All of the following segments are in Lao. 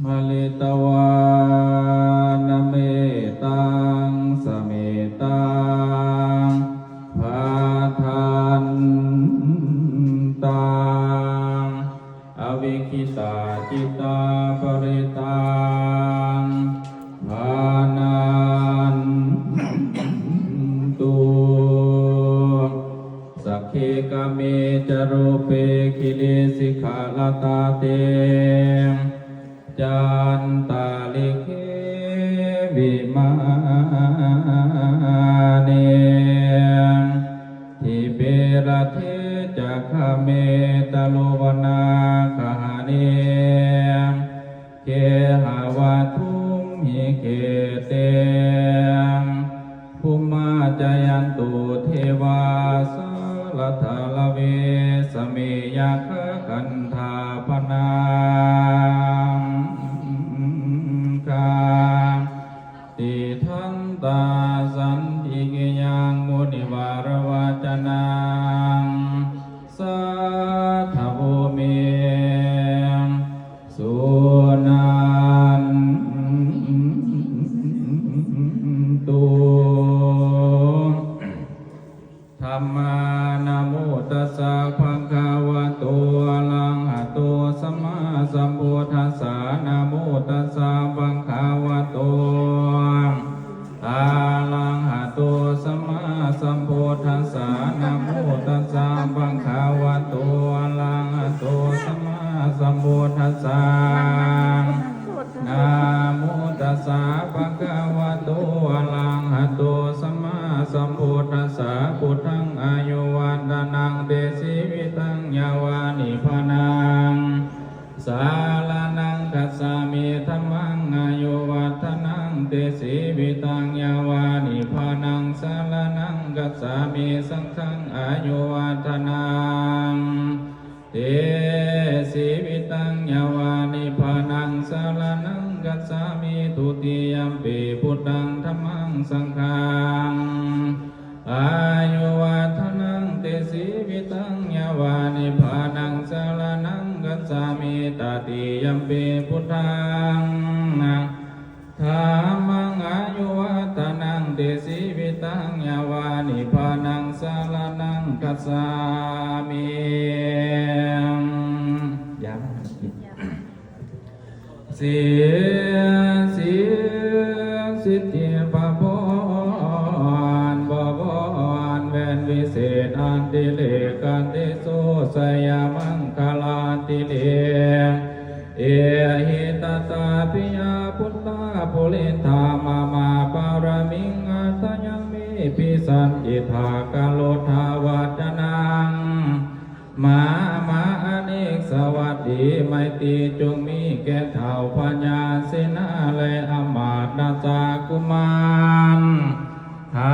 मुनिवरपरित्यागं मुनिवरपरित्यागं भणित्वानमेतां समेतां भदन्ताम् अविक्खिताचित्तपरित्यागं भणन्तु। सख्ये कामे च रूपे गीरे सिखरतटे चन्द्रालेखे विमाने दीपे रथे च गमे तरुवनगहने गेहावदूम्हि खेत्रे भूम्ना जयन्तु देवा जलाथलवे समे यक्षगन्धर्वनागगन्धका। Tiṭṭhantā santike yaṃ munivaravacanaṃ sādhavo me suṇantu. Dhammā. Namo tassa bhagavato arahato sammāsambuddhassa. Namo tassa bhagavato arahato sammāsambuddhassa. Namo tassa bhagavato arahato sammāsambuddhassa. Namo tassa bhagavato arahato sammāsambuddhassa. Buddhaṃ āyuvaḍḍhanaṃ te jīvitaṃ yāva nibbānaṃ saraṇaṃ gacchāmi. Dhammaṃ āyuvaḍḍhanaṃ te jīvitaṃ yāva nibbānaṃ saraṇaṃ gacchāmi. Saṅghaṃ āyuvaḍḍhanaṃ te jīvitaṃ yāva nibbānaṃ saraṇaṃ gacchāmi. Dutiyampi buddhaṃ dhammaṃ saṅghaṃ āyuvaḍḍhanaṃ te jīvitaṃ yāva nibbānaṃ saraṇaṃ gacchāmi. Tatiyampi buddhaṃ dhammaṃ āyuvaḍḍhanaṃ te jīvitaṃ yāva nibbānaṃ saraṇaṃ gacchāmi. ສິດທິພະພອນ ບໍວອນແວ່ນວິເສດ ອາທິເລກາທິໂສ ໄຊຍະມັງຄະລາທິເລກ ເອຫິຕະຕາປິຍະພຸດທາປຸລິສາ ມະມະປາລະມິງ ອາດທະຍັງ ເມພິສັນຈິດຖາກະໂຣທາວັດຈະນັງ ມະຫາອານິສະຫວັດດີໄມຕີ ຈົ່ງມີແກ່ທ້າວພະຍາເສນາ ແລະ ອາມາດລາຊາກຸມານ ໃຫ້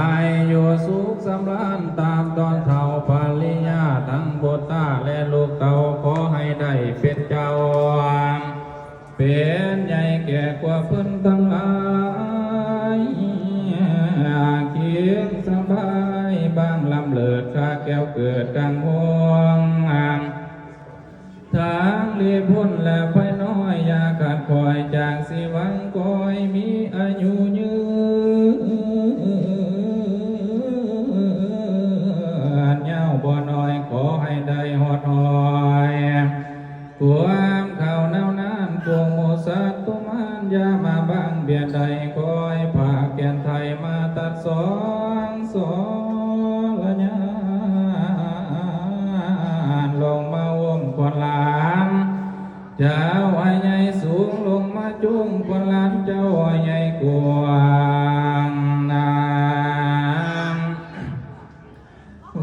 ຢູ່ສຸກສຳລານຕາມຕອນເຖົ້າ ພະລິຍາທັງບຸດຕາ ແລະ ລູກເຕົ້າ ຂໍໃຫ້ໄດ້ເປັນເຈົ້າ ເປັນໃຫຍ່ແກ່ກວ່າເພິ່ນທັງຫຼາຍ ຄິງສະບາຍບາງລຳເລີດ ຂ້າແກ້ວເກີດກາງຫົວ ທາງລີພົ້ນແລະໄພນ້ອຍ ຢ່າຂາດຂ້ອຍຈາກຊີວັງ ຂໍໃຫ້ມີອາຍຸຍືນຍາວບໍ່ໜ້ອຍ ຂໍໃຫ້ໄດ້ຮອດຮອຍ ຄວາມຂາວໜາວນານ ພວກໝູສັດຕຸມານ ຢ່າມາບັງບຽດໄດ້ ຂໍໃຫ້ພາກແກ່ນໄທມາຕັດສອງ ສອລະຍານ ລົງມາໂອມຂວັນຫຼານ ເຈົ້າໃຫ້ໃຫຍ່ສູງ ລົງມາຈູງຂວັນຫຼານ ເຈົ້າໃຫ້ໃຫຍ່ກວ້າງນາ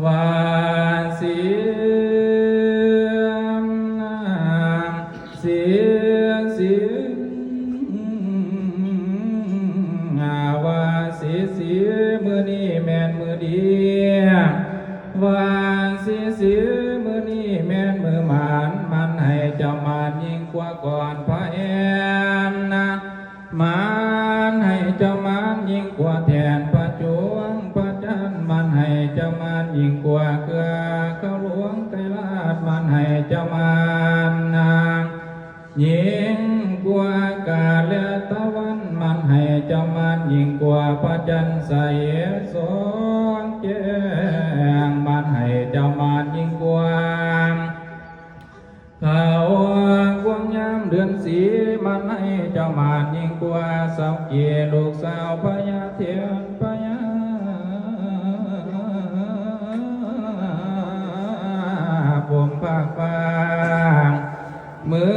ວາສີ ສີ ສີ ອາ ວາສີ ສີ ມື້ນີ້ແມ່ນມື້ດີ ວາສີ ສີ ມື້ນີ້ແມ່ນມື້ໝານ ໝານໃຫ້ເຈົ້າໝານຍິ່ງກວ່າກ່ອນພະແອນນະ ໝານໃຫ້ເຈົ້າໝານຍິ່ງກວ່າແທ່ນພະຈົວງພະຈັນ ໝານໃຫ້ເຈົ້າໝານຍິ່ງກວ່າເຄືອເຂົາຫຼວງໄກລາດ ໝານໃຫ້ເຈົ້າໝານນາງ ຍິງ ງກວ່າກາແລະຕະວັນ ມັນໃຫ້ເຈົ້າມານຍິ່ງກວ່າພະຈັນໃສສ່ອງແຈ້ງ ມັນໃຫ້ເຈົ້າມານຍິ່ງກວ່າ ເຂົາກວາງຍາມເດືອນສີ່ ມັນໃຫ້ເຈົ້າມານຍິ່ງກວ່າສາວເກ ລູກສາວພະຍາເທນພະຍາພົມພາກຟ້າ ມື້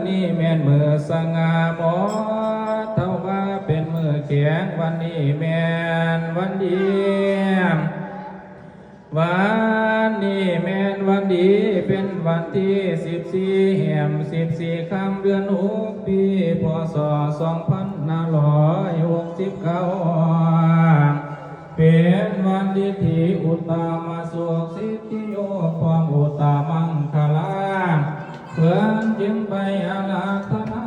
ນີ້ແມ່ນມື້ສະຫງ່າໝໍ ເທົ່າວ່າເປັນມື້ແຂງ ວັນນີ້ແມ່ນວັນດີ ວັນນີ້ແມ່ນວັນດີ ເປັນວັນທີສິບສີ່ ແຮມສິບສີ່ຄ່ຳ ເດືອນຫົກ ປີ ພ.ສ. ສອງພັນຫ້າຮ້ອຍຫົກສິບເກົ້າ ເປັນວັນດິດຖິອຸດຕະມະສຸກສິດທິໂຍກ ພ້ອມອຸດຕະມັງຄະລາ ເພິ່ນຈຶ່ງໄປອາລາທະນາ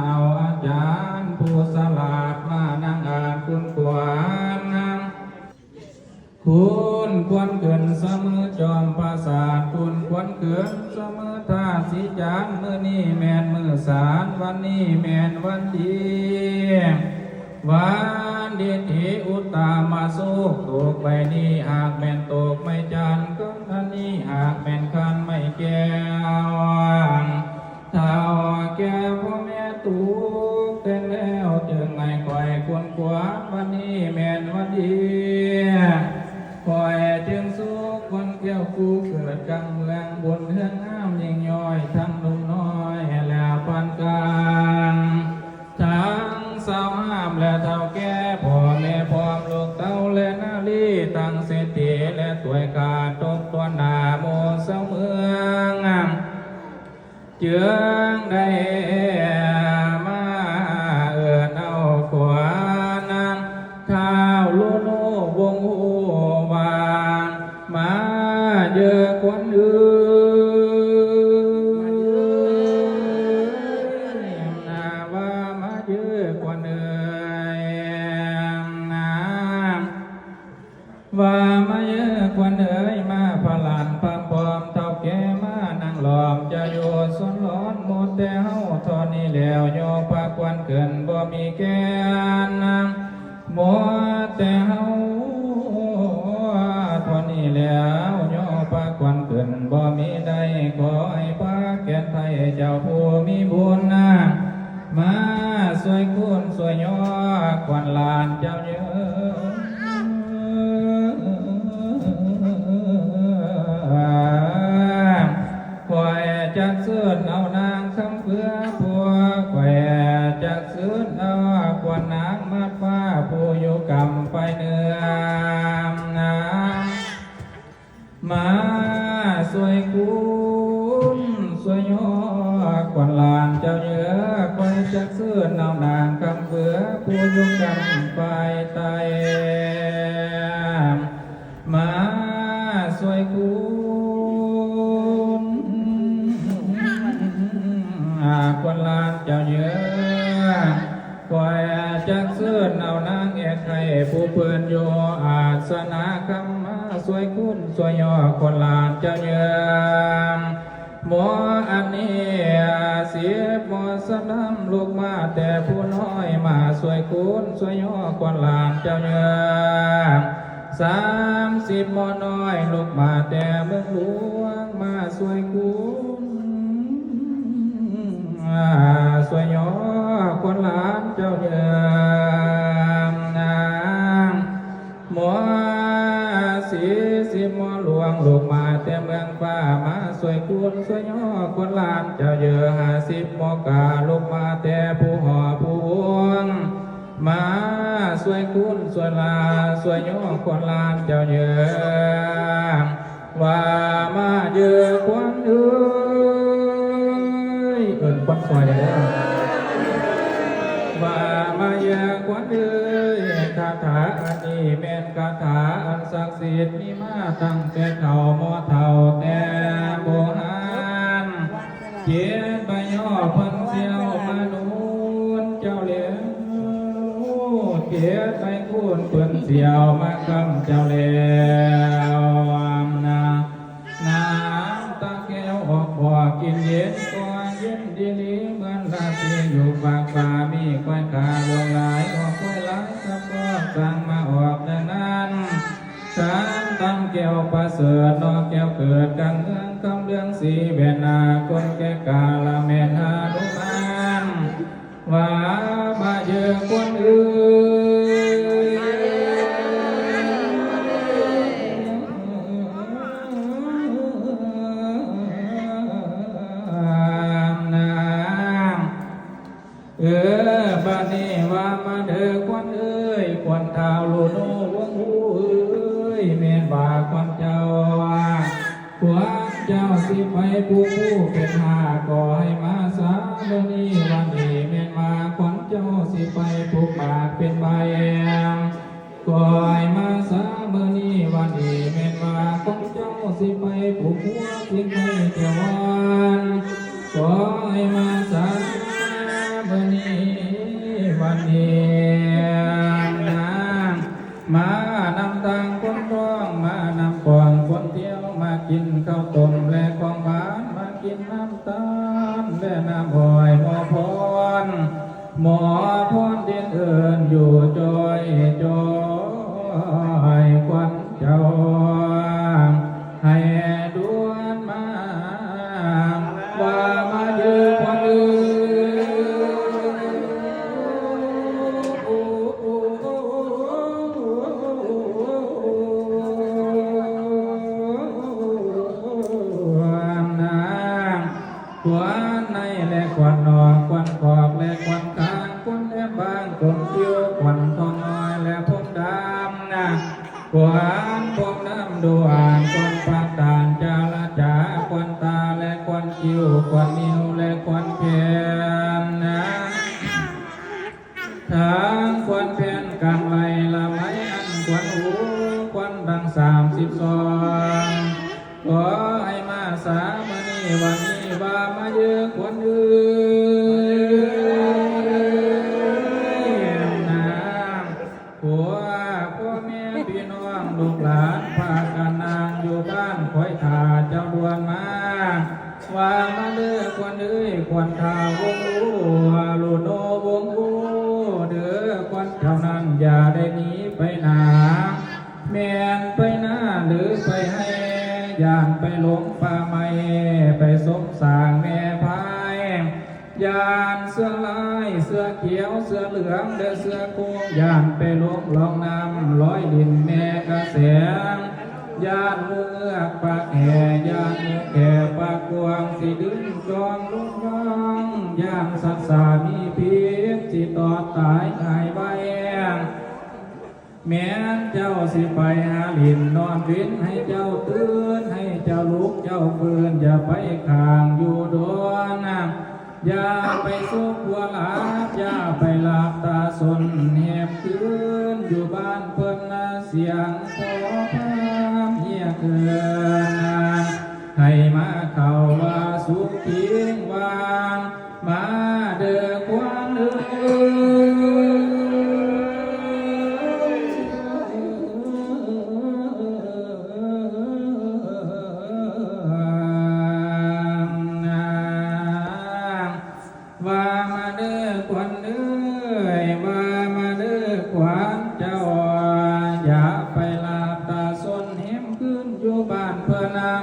ເອົາອາຈານຜູ້ສະຫຼາດມານັ່ງອ່ານຄຸນຂວັນ ຄຸນຂວັນຂຶ້ນສະເໝີຈອມປາສາດ ຄຸນຂວັນຂຶ້ນສະເໝີທ່າສີຈານ ມື້ນີ້ແມ່ນມື້ສານ ວັນນີ້ແມ່ນວັນດີ ວັນດິດຖິອຸດຕະມະສຸກ ໂຕກໃບນີ້ຫາກແມ່ນໂຕກໄມ້ຈັນ ຄັນອັນນີ້ຫາກແມ່ນຄັນໄມ້ແກ້ວ ເຖົ້າແກ່ພໍ່ແມ່ຕູກແຕ່ງແລ້ວ ຈຶ່ງໃຫ້ຂ້ອຍຄວນຂວາມ ວັນນີ້ແມ່ນວັນດີ ຂ້ອຍຈຶ່ງສຸກວັນແກ້ວ ຜູ້ເກີດກາງເມືອງ ບຸນເຮືອງງາມຍິ່ງຍ່ອຍ ທັງໜຸ່ມນ້ອຍ ແລະປານກາງ ທັງຊາວງາມ ແລະເຖົ້າແກ່ ພໍ່ແມ່ພ້ອມລູກເຕົ້າ ແລະນາລີ ທັງເສດຖີ ແລະຕວຍຂ້າ ຕົກຕົວໜ້າໝູ່ຊາວເມືອງ ຈຶ່ງໄດ້ມາເອີ້ນເອົາຂວັນ ທ້າວໂລໂນວົງໂອວາ ມາເຢີຂວັນເອີຍ ນາວ່າມາເຢີຂວັນເອີຍ ນາ ວ່າມາເອີຂວັນເອີຍ ມາພະຫຼານພະພ້ອມເຖົ້າແກ່ ມານັ່ງລ້ອມຈະຢູ່ສົນຫຼອນ ໝົດແຕ່ເຮົາເທົ່ານີ້ແລ້ວ ຍໍພາຂວັນຂຶ້ນບໍ່ມີແກ່ນ ໝົດແຕ່ເຮົາເທົ່ານີ້ແລ້ວ ຍໍພາຂວັນຂຶ້ນບໍ່ມີໄດ້ ຂໍໃຫ້ພາແກ່ນໄທເຈົ້າຜູ້ມີບຸນນາ ມາຊ່ວຍຄູນຊ່ວຍຍໍຂວັນຫຼານເຈົ້າເດີ້ ຂ້ອຍຈັກເຊີນເອົານາງຄຳເຜືອ ພວກຂ້ອຍຈັກເຊີນເອົາຂວັນນາງມາດຟ້າ ຜູ້ຢູ່ກຳໄຟເໜືອ ມາຊ່ວຍຄູນຊ່ວຍຍໍຂວັນຫຼານເຈົ້າເດີ້ ຂ້ອຍຈັກເຊີນເອົານາງຄຳເຜືອ ຜູ້ຢູ່ກຳໄຟໃຕ້ ມາຊ່ວຍຄູນຂວັນຫຼານເຈົ້າເດີ້ ຂ້ອຍຈັກເຊີນເອົານາງແອກໄຂ່ ຜູ້ເພິ່ນຢູ່ອາດສະນາຄຳ ມາຊ່ວຍຄູນຊ່ວຍຍໍຂວັນຫຼານເຈົ້າເດີ້ ໝໍອັນນີ້ສິບໝໍສະດຳ ລຸກມາແຕ່ຜູ້ນ້ອຍ ມາຊ່ວຍຄູນຊ່ວຍຍໍຂວັນຫຼານເຈົ້າເດີ້ ສາມສິບໝໍນ້ອຍ ລຸກມາແຕ່ເມືອງຫຼວງ ມາຊ່ວຍຄູນ ຊ່ວຍຍໍຂວັນຫຼານເຈົ້າເດີ້ ໝໍສີ່ສິບໝໍຫຼວງ ລຸກມາແຕ່ເມືອງຟ້າ ມາຊ່ວຍຄູນຊ່ວຍຍໍຂວັນຫຼານເຈົ້າເດີ້ ຫ້າສິບໝໍກາ ລຸກມາແຕ່ພູຫໍພູວົງ ມາຊ່ວຍຄູນຊ່ວຍລາ ຊ່ວຍຍໍຂວັນຫຼານເຈົ້າເດີ້ ວ່າມາເດີ້ຂວັນເອີຍ ເອີ້ນຂວັນຊ່ອຍແດ່ເດີ້ ວ່າມາເດີ້ຂວັນເອີຍ ຄາຖາອັນນີ້ແມ່ນຄາຖາອັນສັກສິດ ມີມາຕັ້ງແຕ່ເກົ່າ ໝໍເຖົ້າແຕ່ບູຮານ ເຈັດໃບຍໍເພິ່ນຊິເອົາມາໜູນເຈົ້າແລ້ວ ເຈັດໃບຄູນເພິ່ນຊິເອົາມາຄ້ຳເຈົ້າແລ້ວ ນາ ນ້ຳຕາແກ້ວອອກ ອອກກິນເຢັນກໍເຢັນດີໆ ເໝືອນລາຕີຢູ່ປາກຟ້າ ມີຄວາຍຂາວງຫຼາຍ ອອກຄວາຍຫຼາຍ ສະເພາະສັ່ງມາອອກແນວນັ້ນ. ສາມຕຳແກ້ວປະເສີດ ນອກແກ້ວເກີດກັງເມືອງ ຄຳເລື່ອງສີແວ່ນໜ້າ ຄົນແກ່ກາລະແມ່ນຫານຸມານ ວ່າມາເຢີອຄວັນເອີຍ ນາງ ເອີ ບາດນີ້ວ່າມາເດີຄວັນເອີຍ ຄວັນທ້າວລູໂນວົງອູເອີຍ ແມ່ນວ່າຄວັນເຈົ້າ ຄວັນເຈົ້າຊິໄປຜູກຄູ່ເປັນຫ້າ ກໍໃຫ້ມາຊາມື້ນີ້ວັນນີ້ ແມ່ນວ່າຄວັນເຈົ້າຊິໄປຜູກໝາກເປັນໃບ ກໍໃຫ້ມາຊາມື້ນີ້ວັນນີ້ ແມ່ນວ່າຂອງເຈົ້າຊິໄປຜູກຫົວຊິໄປແກ່ວອນ ກໍໃຫ້ມາຊາມື້ນີ້ວັນນີ້ນາງ ມານຳທາງຄົນທ້ອງ ມານຳກອງຄົນທ່ຽວ ມາກິນເຂົ້າຕົ້ມແລະຂອງຫວານ ມາກິນນ້ຳຕານແລະນ້ຳອ້ອຍ ໝໍພອນ ໝໍພອນເດັ່ນເອີ້ນຢູ່ຈ່ອຍຈ່ອຍ ຄວັນເຈົ້າໃຫ້ດ່ວນມາ ວ່າມາເດີຄວັນເອີຍ ນາງ ຄວັນໃນແລະຄວັນນອກ ຄວັນຂອກແລະຄວັນກາງ ຄວັນແຫຼມບາງ ກົນຄິ້ວ ຄວັນທອງນ້ອຍແລະຜົມດຳນະ ຄວັນຜົມດຳດວງ ຄວັນປາກຕານຈາລະຈາ ຄວັນຕາແລະຄວັນຄິ້ວ ຄວັນນິ້ວແລະຄວັນແຂນນະ ທັງຄວັນແຜ່ນກັນໄວ້ລະໄມ ອັນຄວັນຫູ ຄວັນທັງສາມສິບສອງ ຂໍໃຫ້ມາສາມະນີວັນນີ້ ວ່າມາເດີຄວັນເອີຍ ນາງ ພວກພໍ່ແມ່ພີ່ນ້ອງລູກຫຼານ ພາກັນນັ່ງຢູ່ບ້ານ ຄອຍຖ້າເຈົ້າດ່ວນມາ ວ່າມາເດີຄວັນເອີຍ ຄວັນທ້າວວົງອູ ລູໂນວົງອູ ເດີຄວັນເຈົ້ານັ້ນ ຢ່າໄດ້ໜີໄປໜ້າ ແມ່ນໄປນາຫຼືໄປໄຮ່ ຢ້ານໄປຫຼົງປ່າໄມ້ ໄປສົມສ້າງແມ່ພາຍ ຢ້ານເສືອລາຍ ເສືອຂຽວ ເສືອເຫຼືອງ ແລະເສືອໂຄງ ຢ້ານໄປຫຼົງລ່ອງນ້ຳລອຍລິນແມ່ກະແສງ ຢ້ານໝູເງືອກປາກແຫ ຢ້ານໝູແຂ້ປາກກວ້າງ ຊິດຶງຈອງລຸກຍ່ອງ ຢ້ານສັດສາມີພິດ ຊິຕອດຕາຍງ່າຍໄວ ແມ່ນເຈົ້າຊິໄປຫາຫຼິ້ນນອນເວັນ ໃຫ້ເຈົ້າຕື່ນ ໃຫ້ເຈົ້າລຸກເຈົ້າຟື້ນ ຢ່າໄປຄ້າງຢູ່ດົນ ຢ່າໄປສຸກຫົວຫຼັບ ຢ່າໄປຫຼັບຕາສົນ ແຮມຄືນຢູ່ບ້ານເພິ່ນນະ ສຽງພໍ່ພາມຮຽກເອີ້ນ ໃຫ້ມາເຂົ້າວ່າສຸກຄີງວ່າ ມາເດີຄວັນເອີຍ ວ່າມາເດີຄວັນເອີຍ ວ່າມາເດີຄວັນເຈົ້າ ຢ່າໄປຫຼັບຕາສົນ ແຮມຄືນຢູ່ບ້ານເພິ່ນນະ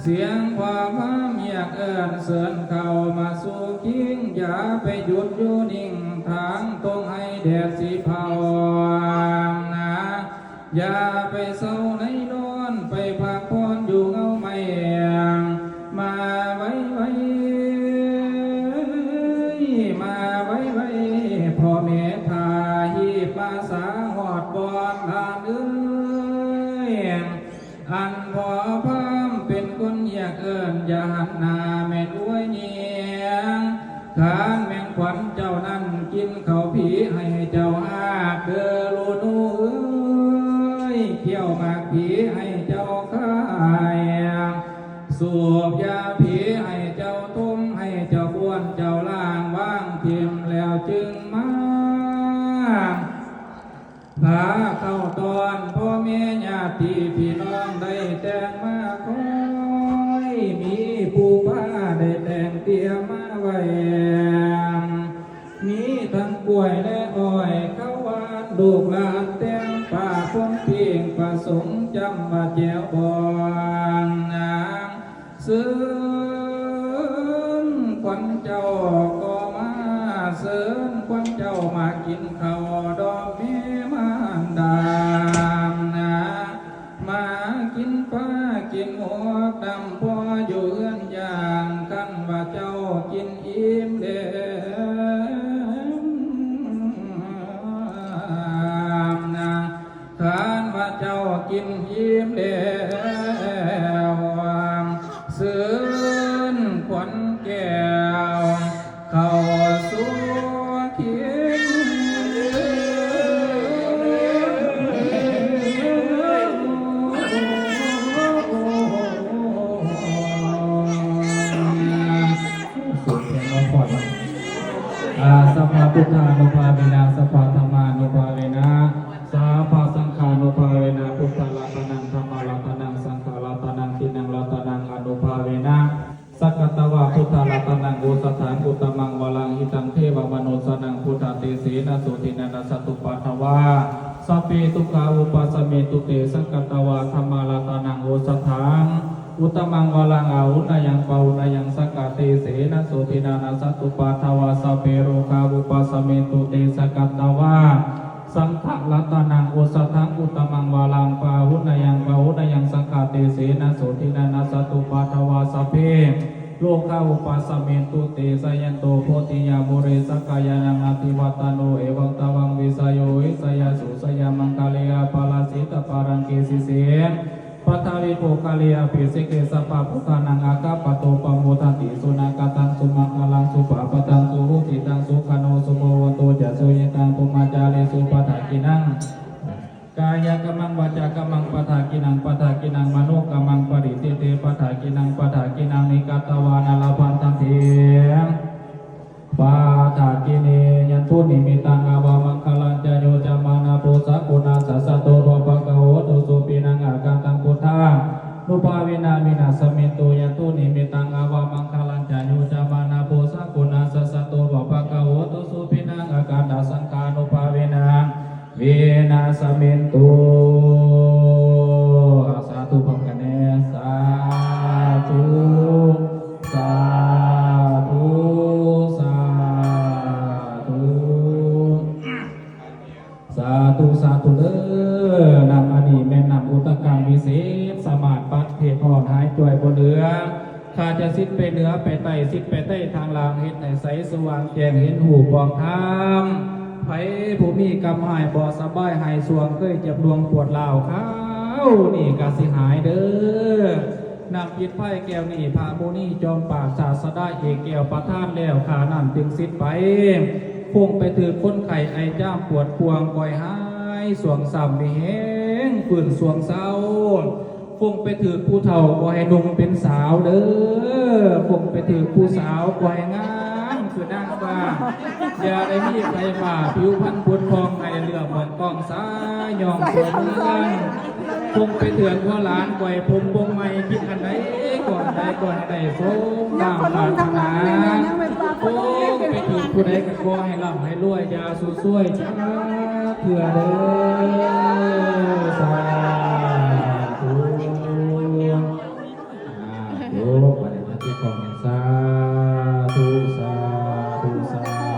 ສຽງພໍ່ພາມຮຽກເອີ້ນເຊີນເຂົ້າມາສູ່ຄີງ ຢ່າໄປຢຸດຢູ່ນິ່ງ ທາງຕົງໄຮ່ແດດຊິເຜົານາ ຢ່າໄປເຊົາໃນນອນ ໄປພັກຜ່ອນຢູ່ເງົາໄມ້ ມາໄວໆ ມາໄວໆ ພໍ່ແມ່ຖ້າຮີບມາສາ ຮອດບ່ອນຫຼານເອີຍ ອັນພໍ່ພາມເປັນຄົນຮຽກເອີ້ນ ຢ່າຫັນໜ້າແມ່ນອວຍແຍງ ຄັນແມ່ນຂວັນເຈົ້ານັ້ນກິນເຂົ້າຜີ ໃຫ້ເຈົ້າຮາກເດີລູໜູເອີຍ ຂ້ຽວໝາກຜີໃຫ້ເຈົ້າຄາຍ ສູບຢາຜີໃຫ້ເຈົ້າທົມ ໃຫ້ເຈົ້າບ້ວນເຈົ້າລ້າງ ວາງຖິ້ມແລ້ວຈຶ່ງມາ ພາເຂົ້າຕ້ອນພໍ່ແມ່ຍາດຕິພີ່ນ້ອງໄດ້ແຕ່ງມາຄອຍ ມີຜູ້ພາ ແຕ່ງຕຽມມາໄວ້ ມີທັງກ້ວຍແລະອ້ອຍ ເຂົ້າຫວານລູກຫຼານແຕ່ງ ປາພົມປີ້ງປະສົງ ຈຳວ່າແຈ່ວບອງນາງ ເຊີນຂວັນເຈົ້າກໍມາ ເຊີນຂວັນເຈົ້າມາກິນເຂົ້າດອກແມ່ມານດາ ມາກິນປາກິນໝວກ ນຳພໍ່ຢູ່ເຮືອນຢ່າງ ຄັນວ່າເຈົ້າກິນອີ່ມແລ້ວ ຄັນວ່າເຈົ້າກິນອີ່ມແລ້ວ ເຊີນຂວັນແກ້ວເຂົ້າສູ່ຄຽງ ສູງແຮງເນາະ ພອນເນາະ. ອາ ສັບພະພຸດທານຸພາເວນະ ສັບພະທຳມານຸພາເວນະ ສັບພະສັງຄານຸພາເວນະ ພຸດທະລັດຕະນັງ ທຳມະລັດຕະນັງ ສັງຄະລັດຕະນັງ ຕິນັງລັດຕະນັງ ອະນຸພາເວນະ ສັກກະຕະວາ ພຸດທະລັດຕະນັງ ໂອສະຖັງ ອຸດຕະມັງວະລັງ ຫິຕັງເທວະມະນຸດສະນັງ ພຸດທະເຕເສນະ ໂສທິນານະ ສັດຕຸປາທະວາ ສັບເພ ທຸກຂາ ອຸປະສະມິນຕຸເຕ ສັກກະຕະວາ ທຳມະລັດຕະນັງ ໂອສະຖັງ ອຸດຕະມັງວະລັງ ອາຫຸນນະຍັງ ປະຫຸນນະຍັງ ສັກກະເຕເສນະ ໂສທິນານະ ສັດຕຸປາທະວາ ສັບເພ ໂລກາ ອຸປະສະມິນຕຸເຕ ສັກກະຕະວາ ສັງຄະລັດຕະນັງ ໂອສະຖັງ ອຸດຕະມັງວະລັງ ປະຫຸນນະຍັງ ປະຫຸນນະຍັງ ສັງຄະເຕເສນະ ໂສທິນານະ ສັດຕຸປາທະວາ ສັບເພ ໂລກາ ອຸປະສະມິນຕຸເຕ ຈາຍັນໂຕ ໂພທິຍາ ມູເລ ສັກກາຍານັງ ນາທິວັດຕະໂນ ເອວັງຕະວັງ ວິຊະໂຍ ວິຊະຍາ ໂສຊະຍາ ມັງຄະເລ ອະພະລະສິດຕະປາລັງ ເກສິເສ ປັດຖະວິໂພຄາລີ ອະພິເສເກ ສັບພະພຸດທານັງ ອາກາປະໂຕ ປະໂມທະຕິ ສຸນາກະຕັງ ສຸມັງຄະລັງ ສຸພາພະຕັງ ສຸຫຸຕິຕັງ ສຸຂະໂນ ສຸໂມໂຫຕຸ ຈະສຸຍິຕັງ ພຸມມະຈາລີສຸ ປະຖາກິນັງ ກາຍະກຳມັງ ວາຈາກຳມັງ ປະຖາກິນັງ ປະຖາກິນັງ ມະໂນກຳມັງ ປະລິດທິເຕ ປະຖາກິນັງ ປະຖາກິນັງ ນິກາຕະວານາ ລະພັນທັນຕິ ປະຖາກິນີ ຍັນທຸນິມິດຕັງ ອາວະມັງຄະລັນຈະ ໂຍຈະມານາ ໂພຊະກຸນາສະສະໂຕ ພະພະຄະໂຫຕຸ ສຸປິນັງ ອາຄັນຕັງ ພຸດທານຸພາເວນະ ວິນາສະມິນຕຸ ຍັນທຸນິມິດຕັງ ອາວະມັງຄະລັນຈະ ໂຍຈະມານາ ໂພຊະກຸນາສະສະໂຕ ພະພະຄະໂຫຕຸ ສຸປິນັງ ອາຄັນຕະສັງຄານຸພາເວນະ ວິນາສະມິນຕຸ ສາທຸ ພ້ອມກັນແດ່ ສາທຸ ສາທຸ ສາທຸ ສາທຸ ສາທຸເດີ. ນ້ຳອັນນີ້ແມ່ນນ້ຳອຸດຕະກັງວິເສດ ສາມາດປັດເພດຮ້ອນຫາຍຈ່ອຍບໍ່ເຫຼືອ ຂ້າຈະສິດໄປເໜືອໄປໃຕ້ ສິດໄປໃຕ້ທາງລ່າງ ເຮັດໃຫ້ໃສສະຫວ່າງແຈ້ງ ເຫັນຮູບປອງທຳ. ໃຜຜູ້ມີກຳຮ້າຍບໍ່ສະບາຍ ຫາຍສ່ວງ ເຄີຍເຈັບໜ່ວງປວດຮ້າວ ຄາວນີ້ກະຊິຫາຍເດີ. ນ້ຳຈິດພາຍແກ້ວນີ້ ພະມຸນີຈອມປາກ ສາດສະດາເອກແກ້ວປະທານແລ້ວ ຂ້ານັ້ນຈຶ່ງສິດໄປ. ຄົງໄປຖືກຄົນໄຂ້ໄອຈາມປວດປ່ວງ ກໍໃຫ້ຫາຍສ່ວງຊ້ຳມີແຮງ ຟື້ນສ່ວງເຊົາ. ຄົງໄປຖືກຜູ້ເຖົ້າ ບໍ່ໃຫ້ໜຸ່ງເປັນສາວເດີ. ຄົງໄປຖືກຜູ້ສາວ ບໍ່ໃຫ້ງາມຄືນາງຟ້າ. ຢ່າໄດ້ມີໄຟຟ້າ ຜິວພັນຜົດຜ່ອງ ໃຫ້ເຫຼືອມອງກອງສາຍ ຍ້ອງສວຍເມືອງ. ຄົງໄປເຖືກຫົວຫຼານ ໄວ້ຜົມບົງໃໝ່ ຄິດອັນໃດ ກໍໃດ ກໍໃຫ້ໄດ້ສົມດັ່ງປາດຖະໜາ. ຄົງໄປຖືກຜູ້ໃດ ກໍຂໍໃຫ້ລ່ຳໃຫ້ລວຍ ຢ່າສູ່ຊ່ວຍຈັກເທື່ອເດີ. ສາທຸ. ອ່າ ໂຍມ ບັດນີ້ມາທີ່ຂອງ ສາທຸ ສາທຸ ສາ